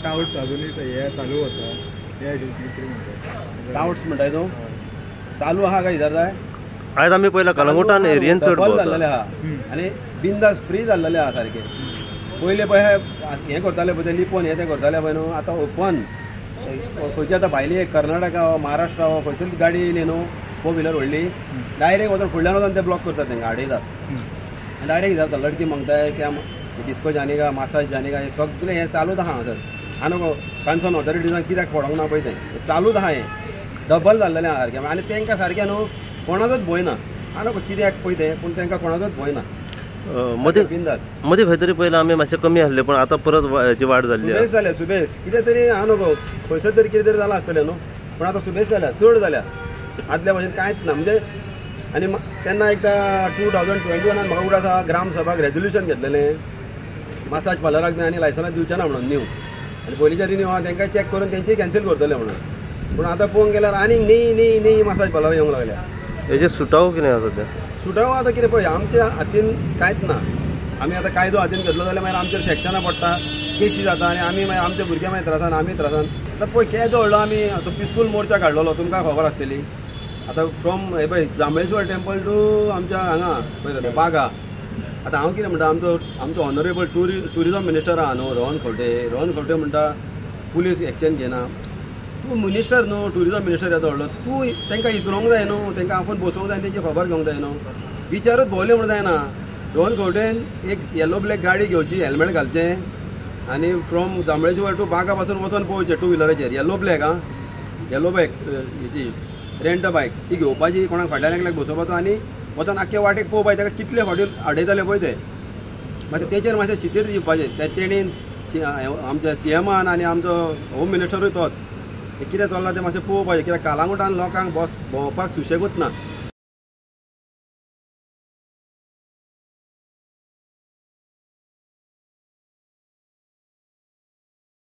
Touts अजूनय हे चालू आसा हे कितें म्हणटा टावट्स म्हणटाय तूं चालू आहा काय विचार जाय. आयज आमी पयला कलंगूटान एरियन चड जाल्लेले आहा आनी बिंदास फ्री जाल्लेले आहा सारके. पयले पळय हें करताले पळय ते लिपोन हें तें करताले पळय न्हू, आतां ओपन खंयची आतां भायली कर्नाटका हो महाराष्ट्रा हो खंयसर गाडी येयली न्हू फोर व्हिलर व्हडली डायरेक्ट वचून फुडल्यान वचून ते ब्लॉक करतात तांकां आडयतात आनी डायरेक्ट विचारता लडकी मागताय क्या डिस्को जाने का मासाज जाने का, हें सगळें हें चालूच आहा हांगासर. आनी कन्सर्न ऑथॉरिटीजान कित्याक पडोंक ना पळय तें चालूच आहा, हें डबल जाल्लेलें आहा सारकें. आनी तांकां सारकें न्हू कोणाचोच भंय ना, आनी कित्याक पळय तें पूण तांकां कोणाचोच भंय ना. मदीं मदीं खंय तरी पयलीं आमी मातशें कमी आसले पूण आतां परत हेची वाड जाल्ली सुबेस जाल्या. सुबेस कितें तरी आहा न्हू खंयसर तरी कितें तरी जालां आसतलें न्हू, पूण आतां सुबेस जाल्या चड जाल्या आदल्या भशेन कांयच ना. म्हणजे आनी तेन्ना एकदां 2021 म्हाका उगडास आसा ग्राम सभाक रेजोल्युशन घेतलेलें मासाज पार्लराक बी आनी लायसनां दिवचें ना म्हणून न्यू, आनी पयलींचे रिन्यू आहा तांकां चॅक करून तेंची कॅन्सील करतले म्हणून. पूण आतां पळोवंक गेल्यार आनीक न्ही न्ही न्ही मासाज पार्लरां येवंक लागल्या. हेजेर सुटावो कितें आसा सद्या? सुटावो आतां कितें पळय आमच्या हातीन कांयच ना. आमी आतां कायदो हातीन घेतलो जाल्यार मागीर आमचेर सेक्शनां पडटा, केशी जाता आनी आमी मागीर आमचे भुरगे मागीर त्रासान आमी त्रासान. आतां पळय केदो व्हडलो आमी आतां पिसफूल मोर्चा काडलेलो तुमकां खबर आसतली. आतां फ्रॉम हे पळय जांबळेश्वर टेम्पल टू आमच्या हांगा पळय बागा. आतां हांव कितें म्हणटा आमचो आमचो ऑनरेबल ट्युरिजम मिनिस्टर आहा न्हू रोहन खवटे, रोहन खवटे म्हणटा पुलीस एक्शन घेना. तूं मिनिस्टर न्हू, ट्युरिजम मिनिस्टर येतो व्हडलो, तूं तांकां विचारूंक जाय न्हू, तांकां आपोवन बसोवंक जाय, तेंची खबर घेवंक जाय न्हू. विचारूच भोवले म्हणून जायना. रोहन खवटेन एक येलो ब्लॅक गाडी घेवची, हेल्मेट घालचें आनी फ्रॉम जांबळेश्वर टू बागा पासून वचोन पळोवचें टू व्हिलराचेर येलो ब्लॅक आं येलो बायक हेची रेंट बायक ती घेवपाची, कोणाक फाटल्यान एकल्याक बसोवपाचो आनी वचोन आख्खे वाटेक पळोवपाचें ताका कितले फावटी आडयताले पळय ते. मातशें तेचेर मातशें शितीर दिवपाचें तेणीन आमच्या सीएमान आनी आमचो होम मिनिस्टरूय तोच कितें चल्लां तें मातशें पळोवपाचें. कित्याक कालांगुटान लोकांक बस भोंवपाक सुशेगूच ना.